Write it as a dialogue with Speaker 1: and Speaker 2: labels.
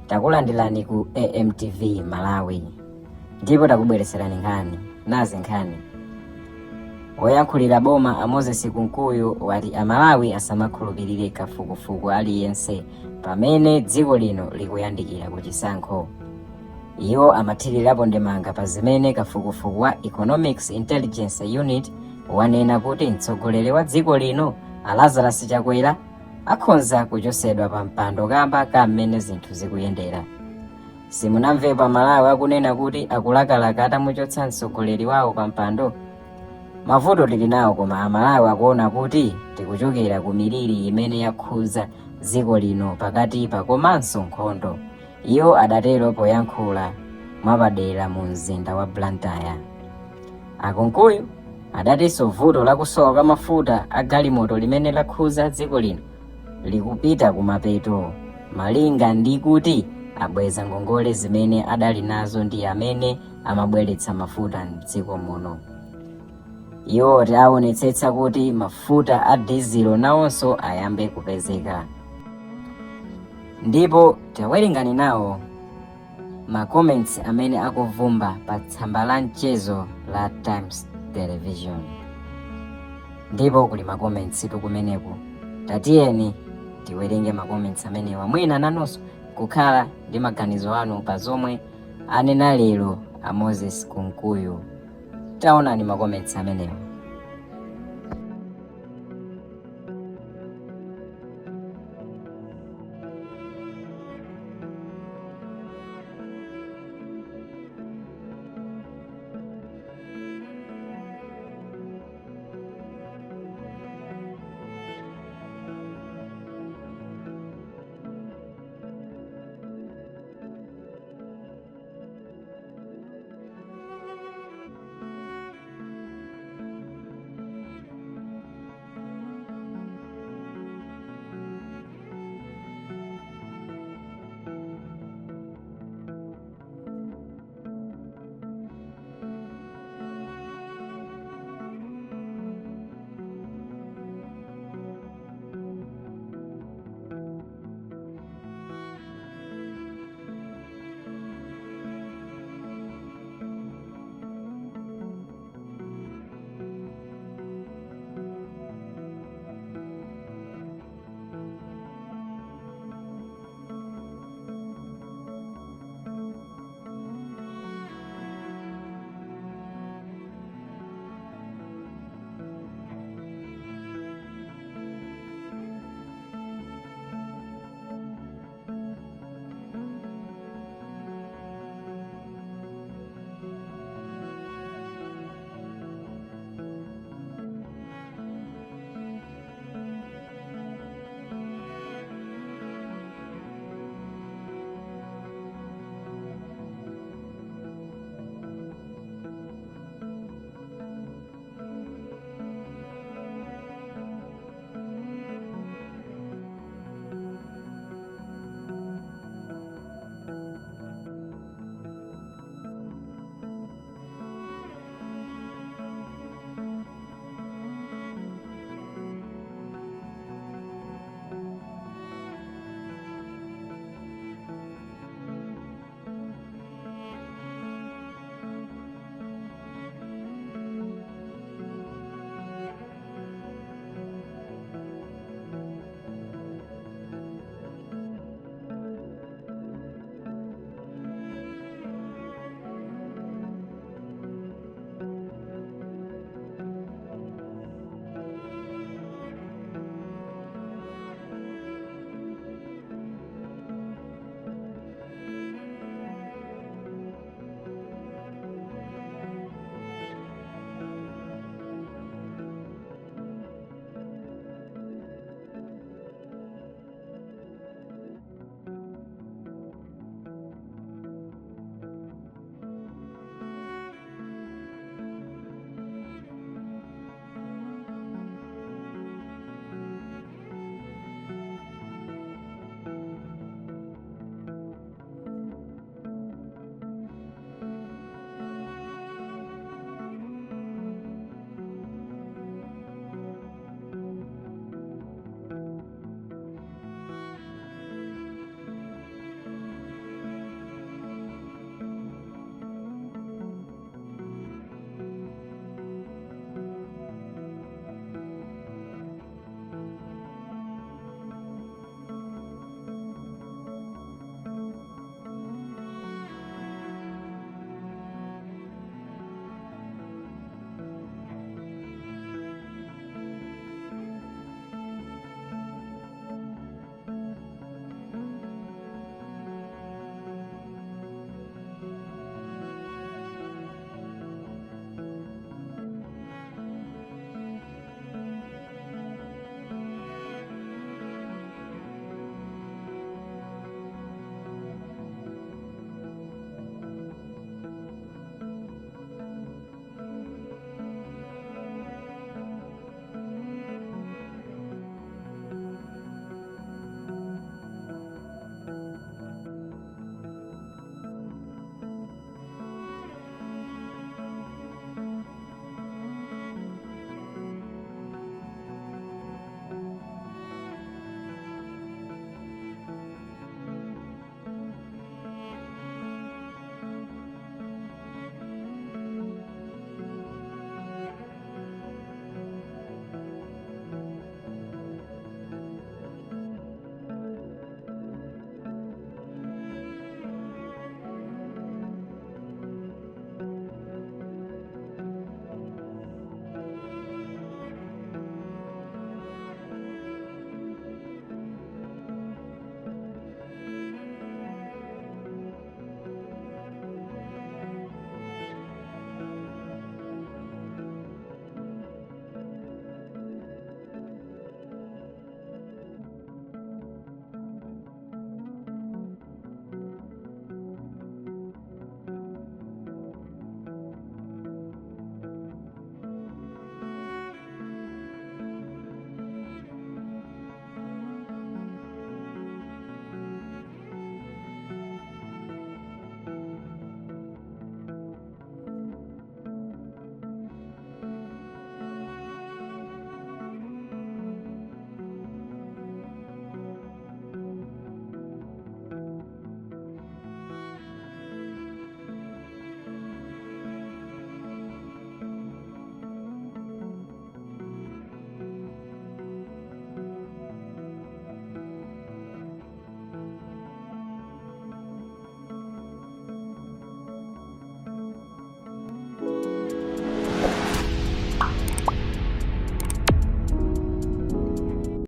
Speaker 1: Takulandirani ku AMTV Malawi ndipo takubweretserani nkhani nazi nkhani. Woyankhulira boma a Moses Kunkuyu wati Amalawi asamakhulupirire kafukufuku aliyense pamene dziko lino likuyandikira ku chisankho. Iwo amathirirapo ndemanga pa zimene kafukufuku wa Economics Intelligence Unit wanena kuti mtsogoleri wa dziko lino a Lazarus Chakwera akhonza kuchosedwa pa mpando kamba ka mmene zinthu zikuyendera. Simunamvepo Amalawi akunena kuti akulakalaka atamuchotsa mtsogoleri wawo pa mpando? Mavuto tili nawo koma Amalawi akuona kuti tikuchokera ku miliri imene yakhuza dziko lino pakatipa komanso nkhondo, iwo adatero poyankhula mwapadera mu mzinda wa Blantyre. A Kunkuyu adatinso vuto la kusowa kwa mafuta a galimoto limene lakhuza dziko lino likupita kumapeto malinga ndi kuti abweza ngongole zimene adali nazo ndi amene amabweretsa mafuta m'dziko muno. Iwo ati aonetsetsa kuti mafuta a dizilo nawonso ayambe kupezeka. Ndipo tawerengani nawo ma comments amene akuvumba pa tsamba la mchezo la Times Television. Ndipo kuli ma comments tu kumeneku. Tatiyeni tiwerenge ma comments amenewa mwina nanunso kukhala ndi maganizo anu pa zomwe anena lero a Moses Kunkuyu. Taonani ma comments amenewa.